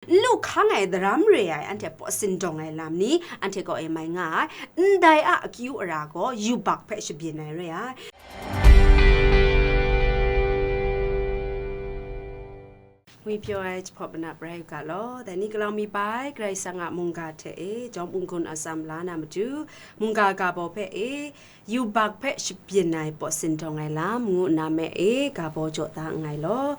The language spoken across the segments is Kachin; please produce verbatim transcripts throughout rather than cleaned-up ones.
N lu hkang ai daram re ai anhte pawt sindawng ai lam ni anhte kaw e mai nga ai. Ndai a akyu ara gaw yubak hpe shabyin ai re ai. Ngwi pyaw ai jahpawt manap rai u ga law, dai ni galaw mi bai, Karai Kasang a mungga hte e, jawm n-gun atsam la na matu, mungga ga baw hpe e, yubak hpe shabyin ai pawt sindawng ai lam, ngu nna me e, ga baw jaw da nngai law.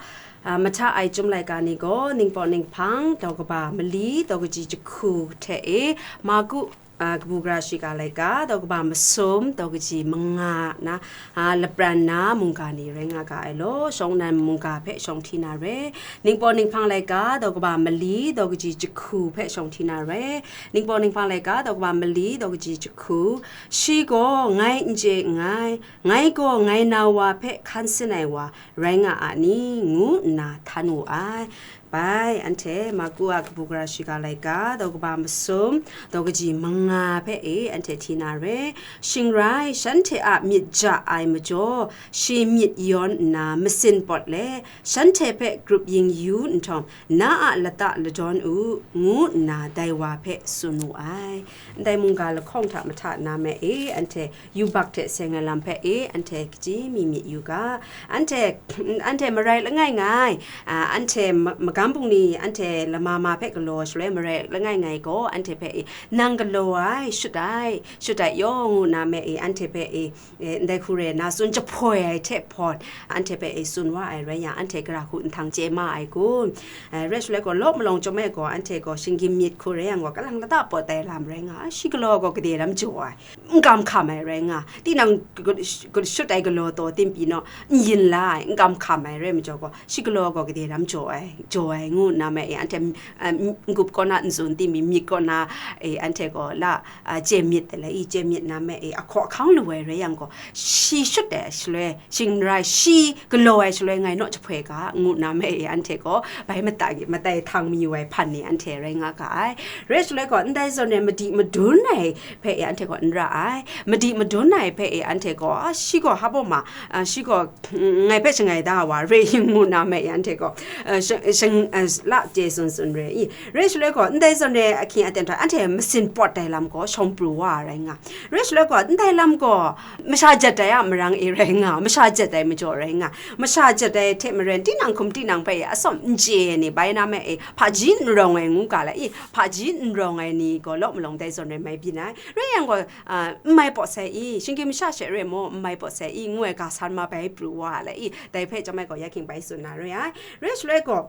A, mahta ai chyum laika ni gaw, ningpawt ninghpang, daw kaba mali, daw kaji jahku hte e, Marku, a, kabu gara shiga laika, daw kaba masum, daw kaji manga na, a, lapran na mungga ni rai nga ga ai law, shawng nnan mungga hpe shawng hti na re, ningpawt ninghpang laika, daw kaba mali, daw kaji jahku hpe shawng hti na re, ningpawt ninghpang laika, daw kaba mali, daw kaji jahku, shi gaw ngai n chye nngai, ngai gaw ngai nau wa hpe hkan sin ai wa rai nga a ni, ngu nna htan wu ai. Bai, anhte Marku a kabu gara shiga laika, daw kaba masum, daw kaji manga hpe e anhte hti na re. Shing rai, shanhte a myit ja ai majaw, shi myit yawn nna masin pawt let, shanhte hpe grup yin yu nhtawm, na a lata ladawn u, ngu nna dai wa hpe tsun wu ai. Ndai mungga lahkawng hta mahta na me e, anhte yubak hte seng ai lam hpe e, anhte kaji mi myit yu ga. Anhte, anhte marai langai ngai, a, anhte ma-, magam bungli, anhte lama ma hpe galaw shaloi marai langai ngai gaw, anhte hpe e, nang galaw ai, shut ai, shut ai, yaw ngu na me e, anhte hpe e, e, ndai hku re na tsun jahpoi ai hte hpawn, anhte hpe e tsun wa ai rai yang, anhte gara hku nhtang chye ma ai kun? E, rai shaloi gaw, law malawng chyawm ai gaw, anhte gaw shinggyim myit hku rai yang gaw, kalang lata pawt ai lam rai nga ai, shi galaw gaw gade lam jaw ai, n kam hkam ai rai nga, tinang gu-, gu-, shut ai galaw taw tim pyi naw, n yin la ai, n kam hkam ai rai majaw gaw, shi galaw gaw gade lam jaw ai, jaw ai ngu nna me e, anhte, a, n-, n-gup kaw na n tsun tim pyi, myit kaw na e, anhte gaw la, a, chye myit de le i, chye myit na me e, ahkaw ahkang lu ai rai yang gaw, shi shut ai shaloi, shing rai, shi galaw ai shaloi ngai naw jahpoi ga, ngu na me e, anhte gaw bai mata, matai htang mayu ai hpan ni anhte rai nga ga ai. Rai shaloi gaw, ndai zawn e madi madun ai hpe e, anhte gaw n ra ai. Madi madun ai hpe e, anhte gaw, a, shi gaw hpa baw ma, a, shi gaw, mm, ngai hpe shangai da ai wa re i, ngu na me e, anhte gaw, a, shang, shang, a, la chye tsun tsun re i. Rai shaloi gaw, ndai zawn e ahkying aten hta anhte masin pawt ai lam gaw shawng pru wa ai rai nga. Rai shaloi gaw, ndai lam gaw masha jat ai a marang e rai nga, masha jat ai majaw rai nga, masha jat ai hte maren, tinang hkum tinang hpe e atsawm n chye ai ni bai na me e, hpaji n rawng ai ngu ga la i, hpaji n rawng ai ni gaw law malawng dai zawn rai mai byin ai. Rai yang gaw, a, n mai pawt sai i, shinggyim masha she rai maw, n mai pawt sai i, ngu ai ga san ma bai pru wa la i, dai hpe chyawm ai gaw, ya hkying bai tsun na re ai. Rai shaloi gaw,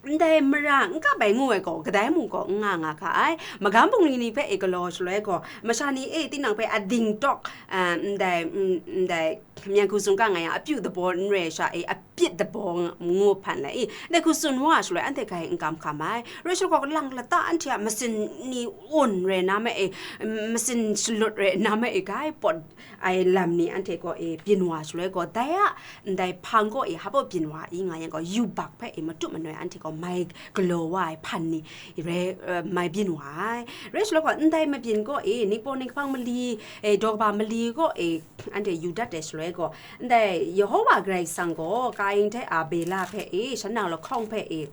ndai mara n kap ai ngu ai gaw, kadai mung gaw n nga nga ga ai. Magam bungli ni hpe e galaw shaloi gaw, masha ni e tinang hpe ading tawk, a, ndai, mm, ndai, myen hku tsun ga nga yang, apyu dabaw n re sha e, apyit dabaw ngu hpan lai i, ndai hku tsun wa shaloi, anhte grai n kam hkam ai. Rai shaloi gaw, lang lata anhte a masin ni un re na me e, mm, masin shalut re na me e, grai pawt ai lam ni anhte gaw e byin wa shaloi gaw, dai a ndai hpang gaw e hpa baw byin wa i nga yang gaw, yubak hpe e matup manoi anhte gaw mai galaw wa ai hpan ni rai, eh, mai byin wa ai. Rai shaloi gaw, ndai mabyin gaw e ningpawt ninghpang mali, e daw kaba mali gaw e anhte yu dat ai shaloi gaw, ndai Yehowa Karai Kasang gaw Kain hte Abela hpe e, shan nang lahkawng hpe e,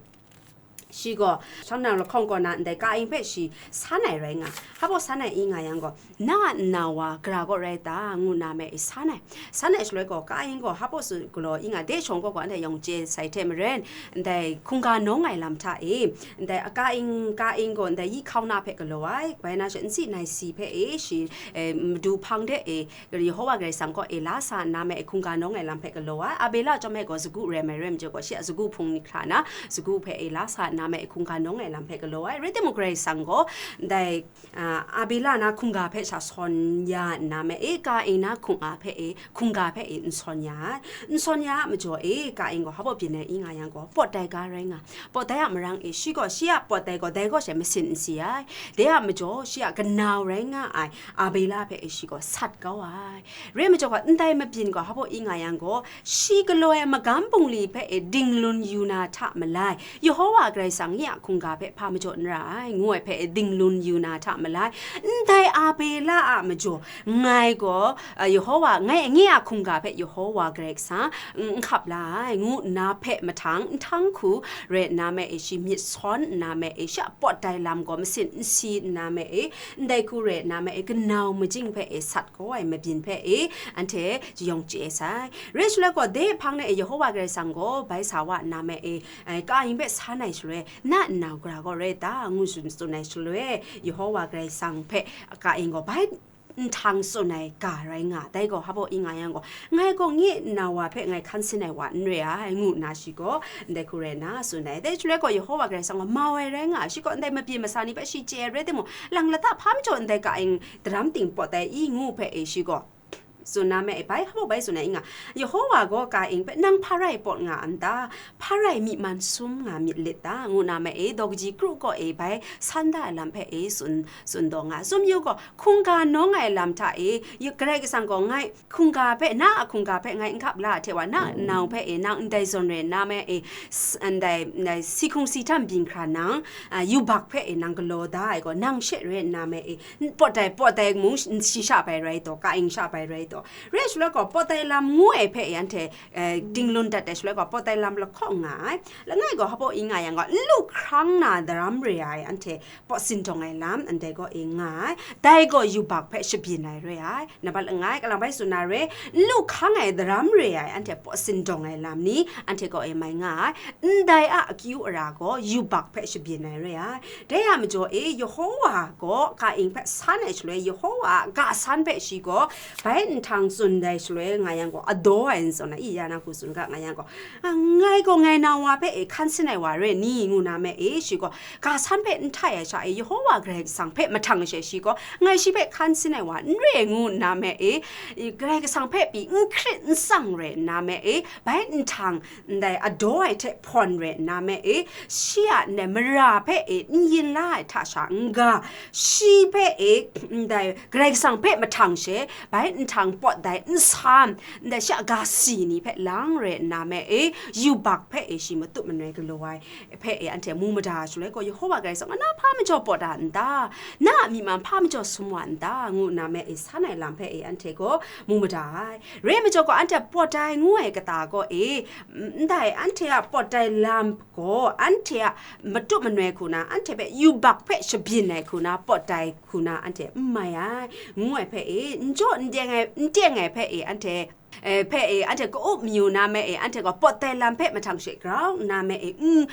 shi gaw, shan nang lahkawng kaw na ndai Kain hpe shi san ai rai nga, hpa baw san ai i nga yang gaw, na a nna wa gara kaw rai ta, ngu na me e san ai. San ai shaloi gaw, Kain gaw hpa baw tsun galaw i nga, de shawng gaw gaw anhte yawng chye sai hte maren, ndai hkungga nawng ai lam hta e, ndai a Kain, Kain gaw ndai yi hkau na hpe galaw ai, bai na she nsi nai si hpe e shi, e, madu hpang de e, Yehowa Karai Kasang kaw e la sa nna me e hkungga nawng ai lam hpe galaw ai. Abela chyawm e gaw sagu rai mai rai majaw gaw, shi a sagu hpung ni hkra na, sagu hpe e la sa nna me e hkungga nawng ai lam hpe galaw ai. Rai timung, Karai Kasang gaw ndai, a, Abela na hkungga hpe sha sawn ya nna me e, Kain na hkungga hpe e, hkungga hpe e n sawn ya ai. N sawn ya a majaw e, Kain gaw hpa baw byin ai i nga yang gaw, pawt dai ga rai nga, pawt dai a marang e, shi gaw, shi a pawt dai gaw, dai gaw she masin n si ai. Dai a majaw, shi a kanau rai nga ai Abela hpe e shi gaw sat kau ai. Rai majaw gaw, ndai mabyin gaw hpa baw i nga yang gaw, shi galaw ai magam bungli hpe e dinglun yu na hta malai, Yehowa Karai Karai Kasang nye a hkungga hpe hpa majaw n ra ai, ngu ai hpe dinglun yu na hta malai, ndai Abela a majaw, ngai gaw, uh, Yehowa, ngai nye a hkungga hpe Yehowa Karai Kasang n hkap la ai, ngu nna hpe mahtang, nhtang hku rai nna me e, shi myit sawn nna me e, shi a pawt dai lam gaw masin n si nna me e, ndai hku rai nna me e, kanau majing hpe e, sat kau ai mabyin hpe e, anhte jayawng chye sai. Rai shaloi gaw, de hpang na e, Yehowa Karai Kasang gaw bai sa wa nna me e, Kain hpe san ai shaloi, na nau gara gaw rai ta? Ngu tsun tsun ai shaloi, Yehowa Karai Kasang hpe Kain gaw bai nhtang tsun ai ga rai nga, dai gaw hpa baw i nga yang gaw, ngai gaw nye nna wa hpe ngai hkan sin ai wa n re ai, ngu nna shi gaw ndai hku rai nna tsun ai. Dai shaloi gaw Yehowa Karai Kasang gaw mau ai rai nga, shi gaw ndai mabyin masa ni hpe shi chye ai rai timung, lang lata hpa majaw ndai Kain daram ting pawt ai i, ngu hpe e shi gaw tsun na me e, bai hpa baw bai tsun ai i nga, Yehowa gaw Kain hpe, nang hpa rai pawt nga a n ta? Hpa rai myi man sum nga myit lit ta? Ngu na me e, daw kaji kru kaw e bai san da ai lam hpe e tsun, tsun taw nga. Tsun yu gaw, hkungga nawng ai lam hta e, Karai Kasang gaw ngai hkungga hpe, na a hkungga hpe ngai n hkap la hte wa, na nau hpe e, nang ndai zawn rai nna me e, s- ndai, ndai si hkung si htam byin hkra nang, a, yubak hpe e nang galaw da ai gaw, nang she rai nna me e, pawt dai, pawt dai mung shi sha bai rai taw, Kain sha bai rai taw. Rai shaloi gaw, pawt dai lam ngu ai hpe e anhte, eh, dinglun dat ai shaloi gaw, pawt dai lam lahkawng nga ai. Langai gaw hpa baw i nga yang gaw, n lu hkrang na daram re ai, anhte pawt sindawng ai lam, ndai gaw e nga ai. Dai gaw yubak hpe shabyin ai re ai. Nambat langai, kalang bai tsun na re, n lu hkang ai daram re ai, anhte pawt sindawng ai lam ni, anhte gaw e mai nga ai. Ndai a akyu ara gaw yubak hpe shabyin ai re ai. Dai a majaw e, Yehowa gaw Kain hpe san ai shaloi, Yehowa a ga san hpe shi gaw bai nhtang tsun dai shaloi nga yang gaw, adaw ai n tsun ai, i ya na hku tsun ga nga yang gaw, a, ngai gaw ngai nang wa hpe e hkan sin ai wa re ni? Ngu na me e, shi gaw ga san hpe n htai ai sha e, Yehowa Karai Kasang hpe mahtang she shi gaw, ngai shi hpe hkan sin ai wa n re, ngu nna me e, Karai Kasang hpe pyi n hkrit n tsang re nna me e, bai nhtang ndai adaw ai hte hpawn re nna me e, shi a ndai mara hpe e n yin la ai hta sha n ga, shi hpe e ndai Karai Kasang hpe mahtang she, bai nhtang pawt dai n sam, ndai shi a ga si ni hpe lang re nna me e, yubak hpe e shi matut manoi galaw ai hpe e anhte mu mada shaloi gaw, Yehowa Karai Kasang gaw na hpa majaw pawt da n ta? Na a myi man hpa majaw sum wa n ta? Ngu nna me e san ai lam hpe e anhte gaw mu mada ai. Re majaw gaw, anhte pawt dai ngu ai kata gaw e, ndai anhte a pawt dai lam gaw, anhte a matut manoi hku na, anhte hpe yubak hpe shabyin ai hku na, pawt dai hku na, anhte n mai ai, ngu ai hpe e, n jaw n teng ai, n teng ai hpe e, anhte, eh, hpe e, anhte ka-up mayu na me e, anhte gaw pawt dai lam hpe mahtang she grau nna me e, n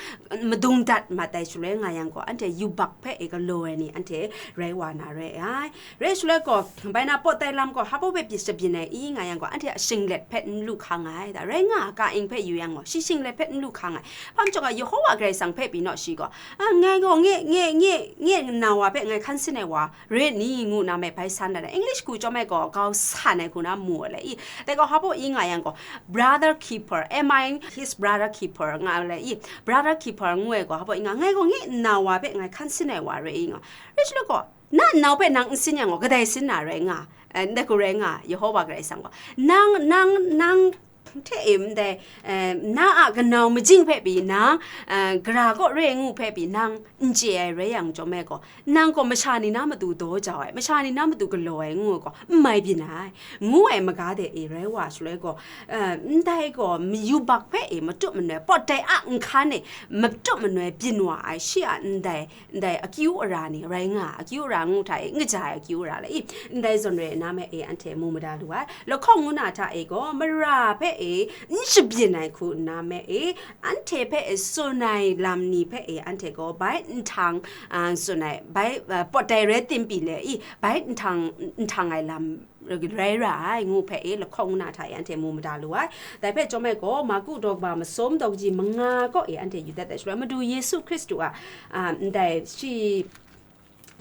madung dat mat ai shaloi nga yang gaw, anhte yubak hpe e galaw ai ni, anhte rai wa na re ai. Rai shaloi gaw, bai na pawt dai lam gaw hpa baw hpe pyi shabyin ai i nga yang gaw, anhte a shinglet hpe n lu hkang ai, da rai nga, Kain hpe yu yang gaw, shi shinglet hpe n lu hkang ai. Hpa majaw ga, Yehowa Karai Kasang hpe pyi naw shi gaw, a, ngai gaw nye, nye, nye, nye nna wa hpe ngai hkan sin ai wa re ni? Ngu na me bai san dat ai. English hku chyawm ai gaw, kau san ai hku na mu ai le i. Dai gaw hpa baw i nga yang gaw, brother keeper, am I his brother keeper? Nga ai le i. Brother keeper ngu ai gaw hpa baw i nga, ngai gaw nye nna wa hpe ngai hkan sin ai wa re i nga. Rai shaloi gaw, na nna hpe nang n sin yang gaw, kadai sin na rai nga? Eh, ndai hku rai nga, Yehowa Karai Kasang gaw, nang, nang, nang hte e ndai, eh, na a kanau majing hpe pyi nang, eh, gara kaw re ngu hpe pyi nang n chye ai rai yang chyawm ai gaw, nang gaw masha ni na matu daw jau ai, masha ni na matu galaw ai ngu ai gaw, n mai byin ai, ngu ai maga de e rai wa shaloi gaw, eh, ndai gaw yubak hpe e matut manoi, pawt dai a nhkan e matut manoi byin wa ai, shi a ndai, ndai akyu ara ni rai nga, akyu ara ngu hta e, n kaja ai akyu ara le i, ndai zawn re nna me e, anhte mu mada lu ai. Lahkawng ngu na hta e gaw, mara hpe e n shabyin ai hku nna me e, anhte hpe e tsun ai lam ni hpe e, anhte gaw bai nhtang, a, tsun ai, bai, a, pawt dai rai tim pyi le i, bai nhtang, nhtang ai lam rai ra ai, ngu hpe e lahkawng ngu na hta e anhte mu mada lu ai. Dai hpe chyawm ai gaw, Marku daw kaba masum daw kaji manga kaw e anhte yu dat ai shaloi, Madu Yesu Hkristu a, a, ndai shi,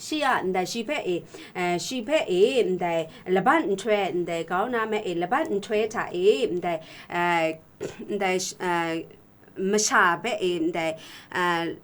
shi a, ndai shi hpe e, eh, shi hpe e, ndai laban nhtoi, ndai kau na me e, laban nhtoi hta e, ndai, eh, ndai sh-, eh, masha hpe e, ndai, eh,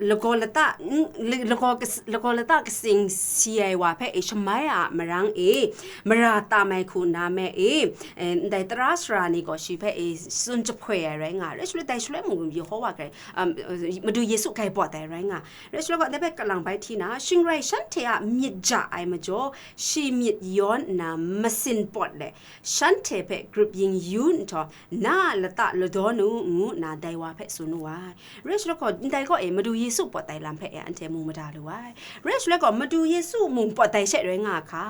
lagaw lata, n-, lagaw kas-, lagaw lata katsing si ai wa hpe e shamai a marang e, mara tam ai hku na me e, e, ndai tara sara ni gaw shi hpe e tsun jahpoi ai rai nga ai. Rai shaloi, dai shaloi mung Yehowa grai, um, Madu Yesu grai pawt ai rai nga ai. Rai shaloi gaw, ndai hpe kalang bai hti na, shing rai shanhte a myit ja ai majaw, shi myit yawn nna masin pawt let, shanhte hpe grup yin yu nhtawm, na a lata ladawn u, ngu nna dai wa hpe tsun wu ai. Rai shaloi gaw, ndai kaw e Madu Yesu pawt ai lam hpe e anhte mu mada lu ai. Rai shaloi gaw, Madu Yesu mung pawt ai she rai nga a hka.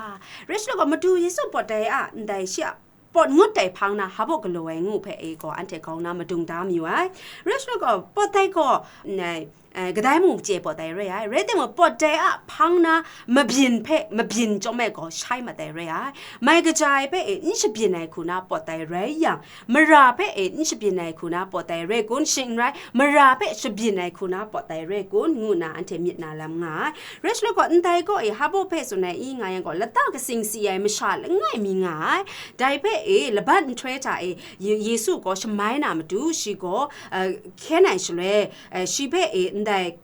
Rai shaloi gaw, Madu Yesu pawt ai a ndai shi a pawt ngut ai hpang na hpa baw galaw ai ngu hpe e gaw anhte grau na madung da mayu ai. Rai shaloi gaw, pawt ai gaw, mm, ai, eh, kadai mung chye pawt ai re ai. Rai timung, pawt ai a hpang na mabyin hpe, mabyin chyawm ai gaw shai mat ai re ai. Mai kaja ai hpe e n shabyin ai hku na pawt ai rai yang, mara hpe e n shabyin ai hku na pawt ai re kun? Shing n rai, mara hpe shabyin ai hku na pawt ai re kun? Ngu nna anhte myit na lam nga ai. Rai shaloi gaw, ndai kaw e hpa baw hpe tsun ai i nga yang gaw, lata katsing si ai masha langai mi nga ai. Dai hpe e laban nhtoi hta e Ye-, Yesu gaw shamai na matu, shi gaw, eh, hkyen ai shaloi, eh, shi hpe e ndai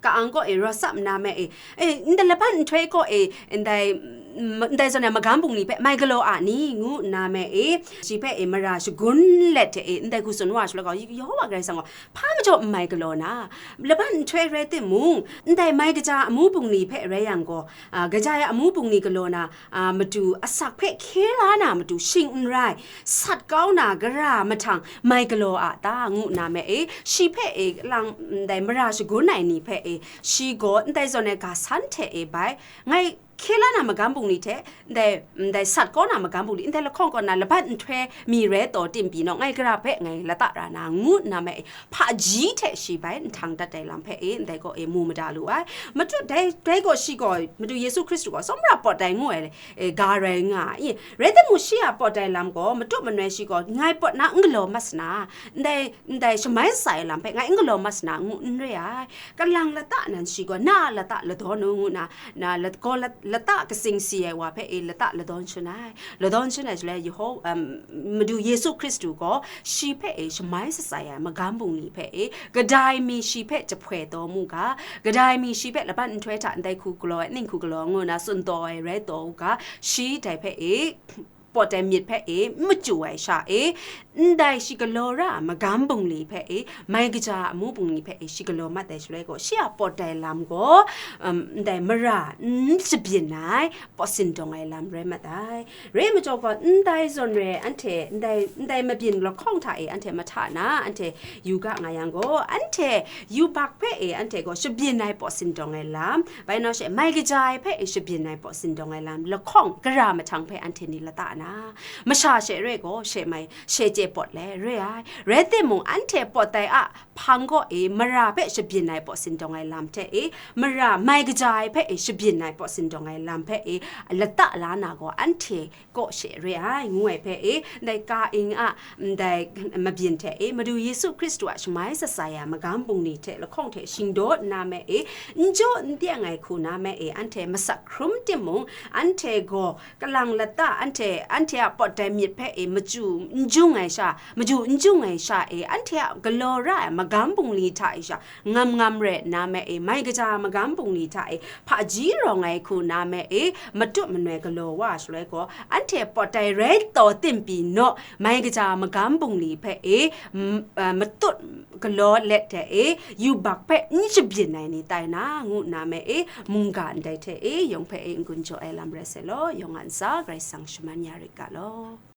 ka-ang kaw e rawt tsap nna me e, e, ndai laban nhtoi kaw e, ndai, mm, ndai zawn ai magam bungli hpe mai galaw a ni, ngu nna me e, shi hpe e mara shagun let hte e, ndai hku tsun wa shaloi gaw, Yehowa Karai Kasang gaw hpa majaw n mai galaw na, laban nhtoi rai timung, ndai mai kaja amu bungli hpe rai yang gaw, a, kaja ai amu bungli galaw na, a, matu asak hpe hkye la na matu shing n rai, sat kau na gara mahtang mai galaw a ta, ngu nna me e, shi hpe e lang ndai mara shagun ai ni hpe e, shi gaw ndai zawn ai ga san hte e bai, ngai hkye la na magam bungli hte, ndai, ndai sat kau na magam bungli, ndai lahkawng kaw na laban nhtoi mi rai taw tim pyi naw, ngai gara hpe ngai lata ra na, ngu nna me e, hpaji hte shi bai nhtang dat ai lam hpe e, ndai gaw e mu mada lu ai. Matut dai, dai gaw shi gaw, Madu Yesu Hkristu gaw tsawmra pawt ai ngu ai, e, ga rai nga ai. Rai timung, shi a pawt ai lam gaw, matut manoi shi gaw, ngai pawt na n galaw mat sana, ndai, ndai shamai sa ai lam hpe ngai n galaw mat sana, ngu n re ai. Kalang lata nan shi gaw, na a lata ladawn u, ngu nna, na lagaw lat-, lata katsing si ai wa hpe e lata ladawn shun ai. Ladawn shun ai shaloi, Yeho-, um, Madu Yesu Hkristu gaw shi hpe e shamai shatsai ai magam bungli hpe e, kadai mi shi hpe jahpoi taw mu ga, kadai mi shi hpe laban nhtoi hta ndai hku galaw ai, ning hku galaw ngu nna tsun taw ai rai taw u ga, shi dai hpe e, pawt ai myit hpe e, n machyu ai sha e, ndai shi galaw ra ai magam bungli hpe e, mai kaja amu bungli hpe e, shi galaw mat ai shaloi gaw, shi a pawt ai lam gaw, um, ndai mara n shabyin ai, pawt sindawng ai lam rai mat ai. Rai majaw gaw, ndai zawn re ai anhte, ndai, ndai mabyin lahkawng hta e anhte mahta na, anhte yu ga nga yang gaw, anhte yubak hpe e anhte gaw shabyin ai pawt sindawng ai lam, bai nau she mai kaja ai hpe e shabyin ai pawt sindawng ai lam, lahkawng gara mahtang hpe anhte ni lata na, masha she re gaw, she mai, she chye pawt le, re ai. Rai timung, anhte pawt ai a hpang gaw e, mara hpe shabyin ai pawt sindawng ai lam hte e, mara mai kaja ai hpe e shabyin ai pawt sindawng ai lam hpe e, lata la na gaw, anhte kaw she re ai, ngu ai hpe e, ndai Kain a, ndai mabyin hte e, Madu Yesu Hkristu a shamai shatsai ai magam bungli hte lahkawng hte shingdaw nna me e, n jaw n teng ai hku na me e, anhte masak hkrum timung, anhte gaw kalang lata, anhte, anhte a pawt ai myit hpe e, machyu n jung ai sha, machyu n jung ai sha e, anhte a galaw ra ai magam bungli hta e sha, ngam ngam re nna me e, mai kaja magam bungli hta e, hpaji rawng ai hku na me e, matut manoi galaw wa shaloi gaw, anhte pawt ai rai taw tim pyi naw, mai kaja magam bungli hpe e, m-, a, matut galaw let hte e, yubak hpe n shabyin ai ni tai na, ngu nna me e, mungga ndai hte e, yawng hpe e n-gun jaw ai lam rai sai law, yawng a ntsa Karai Kasang shaman ya rit ga law.